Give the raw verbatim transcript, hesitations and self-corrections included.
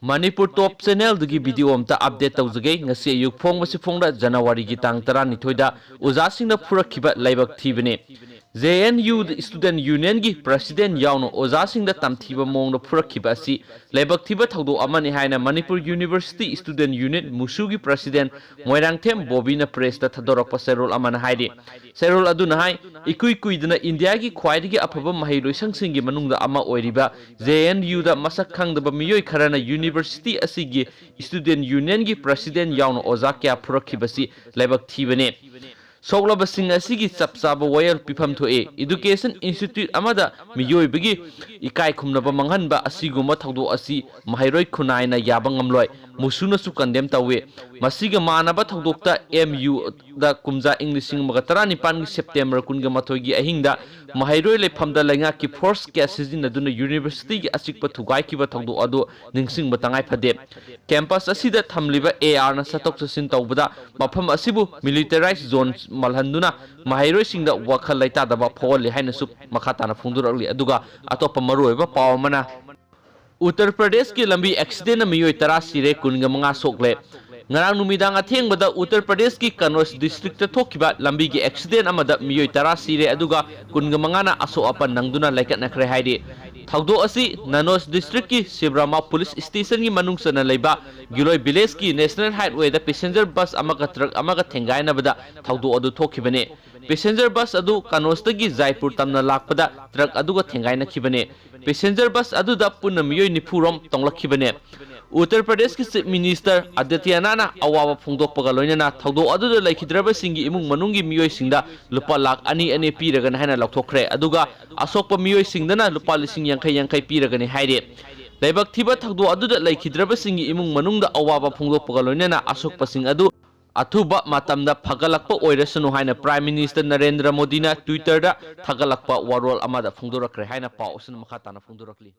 ꯃꯅꯤꯄꯨꯔ ꯇꯣꯞ ꯆꯦꯅꯦꯜꯗꯒꯤ video ꯑꯝꯇ update ꯇꯧꯖꯒꯦ꯫ ꯉꯁꯤ ꯑꯌꯨꯛ ꯐꯣꯡꯕꯁꯤ ꯐꯣꯡꯗ ꯖꯅꯋꯥꯔꯤꯒꯤ ꯇꯥꯡ ꯇꯔꯥꯅꯤꯊꯣꯏꯗ ꯑꯣꯖꯥꯁꯤꯡꯅ ꯐꯨꯔꯛꯈꯤꯕ ꯂꯥꯏꯕꯛ ꯊꯤꯕꯅꯤ꯫ ꯖꯦ ꯑꯦꯟ ꯌꯨ ꯁ꯭ꯇꯨꯗꯦꯟꯠ ꯌꯨꯅꯤꯌꯟꯒꯤ ꯄ꯭ꯔꯁꯤꯗꯦꯟꯠ ꯌꯥꯎꯅ ꯑꯣꯖꯥꯁꯤꯡꯗ ꯇꯝꯊꯤꯕ ꯃꯑꯣꯡꯗ ꯐꯨꯔꯛꯈꯤꯕ ꯑꯁꯤ ꯂꯥꯏꯕꯛ ꯊꯤꯕ ꯊꯧꯗꯣꯛ ꯑꯃꯅꯤ ꯍꯥꯏꯅ ꯃꯅꯤꯄꯨꯔ ꯌꯨꯅꯤꯚꯔꯁꯤꯇꯤ ꯁ꯭ꯇꯨꯗꯦꯟꯠ ꯌꯨꯅꯤꯌꯟ, ꯃꯨꯁꯨꯒꯤ ꯄ꯭ꯔꯁꯤꯗꯦꯟꯠ ꯃꯣꯏꯔꯥꯡꯊꯦꯝ ꯕꯣꯕꯤꯅ ꯄ꯭ꯔꯦꯁꯇ ꯊꯥꯗꯣꯔꯛꯄ ꯆꯦꯔꯣꯜ ꯑꯃꯅ ꯍꯥꯏꯔꯤ꯫ ꯆꯦꯔꯣꯜ ꯑꯗꯨꯅ ꯍꯥꯏ, ꯏꯀꯨꯏ ꯀꯨꯏꯗꯅ ꯏꯟꯗꯤꯌꯥꯒꯤ ꯈ꯭ꯋꯥꯏꯗꯒꯤ ꯑꯐꯕ ꯃꯍꯩꯂꯣꯏꯁꯪꯁꯤꯡꯒꯤ ꯃꯅꯨꯡꯗ ꯑꯃ ꯑꯣꯏꯔꯤꯕ ꯖꯦ ꯑꯦꯟ ꯌꯨꯗ ꯃꯁꯛ ꯈꯪꯗꯕ ꯃꯤꯑꯣꯏ ꯈꯔꯅ ꯌꯨꯅꯤꯚꯔꯁꯤꯇꯤ ꯑꯁꯤꯒꯤ ꯁ꯭ꯇꯨꯗꯦꯟꯠ ꯌꯨꯅꯤꯌꯟꯒꯤ ꯄ꯭ꯔꯁꯤꯗꯦꯟꯠ ꯌꯥꯎꯅ ꯑꯣꯖꯥ ꯀꯌꯥ ꯐꯨꯔꯛꯈꯤꯕꯁꯤ ꯂꯥꯏꯕꯛ ꯊꯤꯕꯅꯤ꯫ ꯁꯣꯛꯂꯕꯁꯤꯡ ꯑꯁꯤꯒꯤ ꯆꯞ ꯆꯥꯕ ꯋꯥꯌꯦꯜ ꯄꯤꯐꯝ ꯊꯣꯛꯏ꯫ ꯏꯗꯨꯀꯦꯁꯟ ꯏꯟꯁꯇꯤꯇ꯭ꯌꯨꯠ ꯑꯃꯗ ꯃꯤꯑꯣꯏꯕꯒꯤ ꯏꯀꯥꯏ ꯈꯨꯝꯅꯕ ꯃꯥꯡꯍꯟꯕ ꯑꯁꯤꯒꯨꯝꯕ ꯊꯧꯗꯣꯛ ꯑꯁꯤ ꯃꯍꯩꯔꯣꯏ ꯈꯨꯟꯅꯥꯏꯅ ꯌꯥꯕ ꯉꯝꯂꯣꯏ꯫ ꯃꯨꯁꯨꯅꯁꯨ ꯀꯟꯗꯦꯝ ꯇꯧꯏ꯫ ꯃꯁꯤꯒ ꯃꯥꯟꯅꯕ ꯊꯧꯗꯣꯛꯇ ꯑꯦꯝ ꯌꯨꯗ ꯀꯨꯝꯖꯥ ꯏꯪ ꯂꯤꯁꯤꯡ ꯑꯃꯒ ꯇꯔꯥꯅꯤꯄꯥꯟꯒꯤ ꯁꯦꯞꯇꯦꯝꯕꯔ ꯀꯨꯟꯒ ꯃꯥꯊꯣꯏꯒꯤ ꯑꯍꯤꯡꯗ ꯃꯍꯩꯔꯣꯏ ꯂꯩꯐꯝꯗ ꯂꯩꯉꯥꯛꯀꯤ ꯐꯣꯔꯁ ꯀꯌꯥ ꯁꯤꯖꯤꯟꯅꯗꯨꯅ ꯌꯨꯅꯤꯚꯔꯁꯤꯇꯤꯒꯤ ꯑꯆꯤꯛꯄ ꯊꯨꯒꯥꯏꯈꯤꯕ ꯊꯧꯗꯣꯛ ꯑꯗꯨ ꯅꯤꯡꯁꯤꯡꯕ ꯇꯉꯥꯏ ꯐꯗꯦ꯫ ꯀꯦꯝꯄꯁ ꯑꯁꯤꯗ ꯊꯝꯂꯤꯕ ꯑꯦ ꯑꯥꯔꯅ ꯆꯠꯊꯣꯛ ꯆꯠꯁꯤꯟ ꯇꯧꯕꯗ ꯃꯐꯝ ꯑꯁꯤꯕꯨ ꯃꯤꯂꯤꯇꯔꯥꯏꯖ ꯖꯣꯟ ꯃꯥꯜꯍꯟꯗꯨꯅ ꯃꯍꯩꯔꯣꯏꯁꯤꯡꯗ ꯋꯥꯈꯜ ꯂꯩꯇꯥꯗꯕ ꯐꯥꯎꯍꯜꯂꯤ ꯍꯥꯏꯅꯁꯨ ꯃꯈꯥ ꯇꯥꯅ ꯐꯣꯡꯗꯣꯔꯛꯂꯤ꯫ ꯑꯗꯨꯒ ꯑꯇꯣꯞꯄ ꯃꯔꯨꯑꯣꯏꯕ ꯄꯥꯎ ꯑꯃꯅ, ꯎꯠꯇꯔ ꯄ꯭ꯔꯗꯦꯁꯀꯤ ꯂꯝꯕꯤ ꯑꯦꯛꯁꯤꯗꯦꯟꯅ ꯃꯤꯑꯣꯏ ꯇꯔꯥ ꯁꯤꯔꯦ, ꯀꯨꯟꯒ ꯃꯉꯥ ꯁꯣꯛꯂꯦ꯫ ꯉꯔꯥꯡ ꯅꯨꯃꯤꯗꯥꯡ ꯑꯊꯦꯡꯕꯗ ꯎꯠꯇꯔ ꯄ꯭ꯔꯗꯦꯁꯀꯤ ꯀꯅꯣꯖ ꯗꯤꯁꯇ꯭ꯔꯤꯛꯇ ꯊꯣꯛꯈꯤꯕ ꯂꯝꯕꯤꯒꯤ ꯑꯦꯛꯁꯤꯗꯦꯟ ꯑꯃꯗ ꯃꯤꯑꯣꯏ ꯇꯔꯥ ꯁꯤꯔꯦ, ꯑꯗꯨꯒ ꯀꯨꯟꯒ ꯃꯉꯥꯅ ꯑꯁꯣꯛ ꯑꯄꯟ ꯅꯪꯗꯨꯅ ꯂꯩꯀꯠꯅꯈ꯭ꯔꯦ ꯍꯥꯏꯔꯤ꯫ ꯊꯧꯗꯣꯛ ꯑꯁꯤ ꯅꯅꯣꯖ ꯗꯤꯁꯇ꯭ꯔꯤꯛꯀꯤ ꯁꯤꯕ꯭ꯔꯥꯃꯥ ꯄꯨꯂꯤꯁ ꯁ꯭ꯇꯦꯁꯟꯒꯤ ꯃꯅꯨꯡ ꯆꯟꯅ ꯂꯩꯕ ꯒꯤꯂꯣꯏ ꯚꯤꯂꯦꯖꯀꯤ ꯅꯦꯁꯅꯦꯜ ꯍꯥꯏꯠꯋꯦꯗ ꯄꯦꯁꯦꯟꯖꯔ ꯕꯁ ꯑꯃꯒ ꯇ꯭ꯔꯛ ꯑꯃꯒ ꯊꯦꯡꯒꯥꯏꯅꯕꯗ ꯊꯧꯗꯣꯛ ꯑꯗꯨ ꯊꯣꯛꯈꯤꯕꯅꯤ꯫ ꯄꯦꯁꯦꯟꯖꯔ ꯕꯁ ꯑꯗꯨ ꯀꯅꯣꯖꯇꯒꯤ ꯖꯥꯏꯄꯨꯔ ꯇꯝꯅ ꯂꯥꯛꯄꯗ ꯇ꯭ꯔꯛ ꯑꯗꯨꯒ ꯊꯦꯡꯒꯥꯏꯅꯈꯤꯕꯅꯤ꯫ ꯄꯦꯁꯦꯟꯖꯔ ꯕꯁ ꯑꯗꯨꯗ ꯄꯨꯟꯅ ꯃꯤꯑꯣꯏ ꯅꯤꯐꯨ ꯔꯣꯝ ꯇꯣꯡꯂꯛꯈꯤꯕꯅꯤ꯫ ꯎꯠꯇꯔ ꯄ꯭ꯔꯗꯦꯁꯀꯤ ꯆꯤꯐ ꯃꯤꯅꯤꯁꯇꯔ ꯑꯥꯗꯤꯇ꯭ꯌꯅꯥꯊꯅ ꯑꯋꯥꯕ ꯐꯣꯡꯗꯣꯛꯄꯒ ꯂꯣꯏꯅꯅ ꯊꯧꯗꯣꯛ ꯑꯗꯨꯗ ꯂꯩꯈꯤꯗ꯭ꯔꯕꯁꯤꯡꯒꯤ ꯏꯃꯨꯡ ꯃꯅꯨꯡꯒꯤ ꯃꯤꯑꯣꯏꯁꯤꯡꯗ ꯂꯨꯄꯥ ꯂꯥꯈ ꯑꯅꯤ ꯑꯅꯤ ꯄꯤꯔꯒꯅꯤ ꯍꯥꯏꯅ ꯂꯥꯎꯊꯣꯛꯈ꯭ꯔꯦ꯫ ꯑꯗꯨꯒ ꯑꯁꯣꯛꯄ ꯃꯤꯑꯣꯏꯁꯤꯡꯗꯅ ꯂꯨꯄꯥ ꯂꯤꯁꯤꯡ ꯌꯥꯡꯈꯩ ꯌꯥꯡꯈꯩ ꯄꯤꯔꯒꯅꯤ ꯍꯥꯏꯔꯤ꯫ ꯂꯥꯏꯕꯛ ꯊꯤꯕ ꯊꯧꯗꯣꯛ ꯑꯗꯨꯗ ꯂꯩꯈꯤꯗ꯭ꯔꯕꯁꯤꯡꯒꯤ ꯏꯃꯨꯡ ꯃꯅꯨꯡꯗ ꯑꯋꯥꯕ ꯐꯣꯡꯗꯣꯛꯄꯒ ꯂꯣꯏꯅꯅ ꯑꯁꯣꯛꯄꯁꯤꯡ ꯑꯗꯨ ꯑꯊꯨꯕ ꯃꯇꯝꯗ ꯐꯒꯠꯂꯛꯄ ꯑꯣꯏꯔꯁꯅꯨ ꯍꯥꯏꯅ ꯄ꯭ꯔꯥꯏꯝ ꯃꯤꯅꯤꯁꯇꯔ ꯅꯔꯦꯟꯗ꯭ꯔ ꯃꯣꯗꯤꯅ ꯇ꯭ꯋꯤꯇꯔꯗ ꯊꯥꯒꯠꯂꯛꯄ ꯋꯥꯔꯣꯜ ꯑꯃꯗ ꯐꯣꯡꯗꯣꯔꯛꯈ꯭ꯔꯦ ꯍꯥꯏꯅ ꯄꯥꯎ ꯑꯁꯤꯅ ꯃꯈꯥ ꯇꯥꯅ ꯐꯣꯡꯗꯣꯔꯛꯂꯤ꯫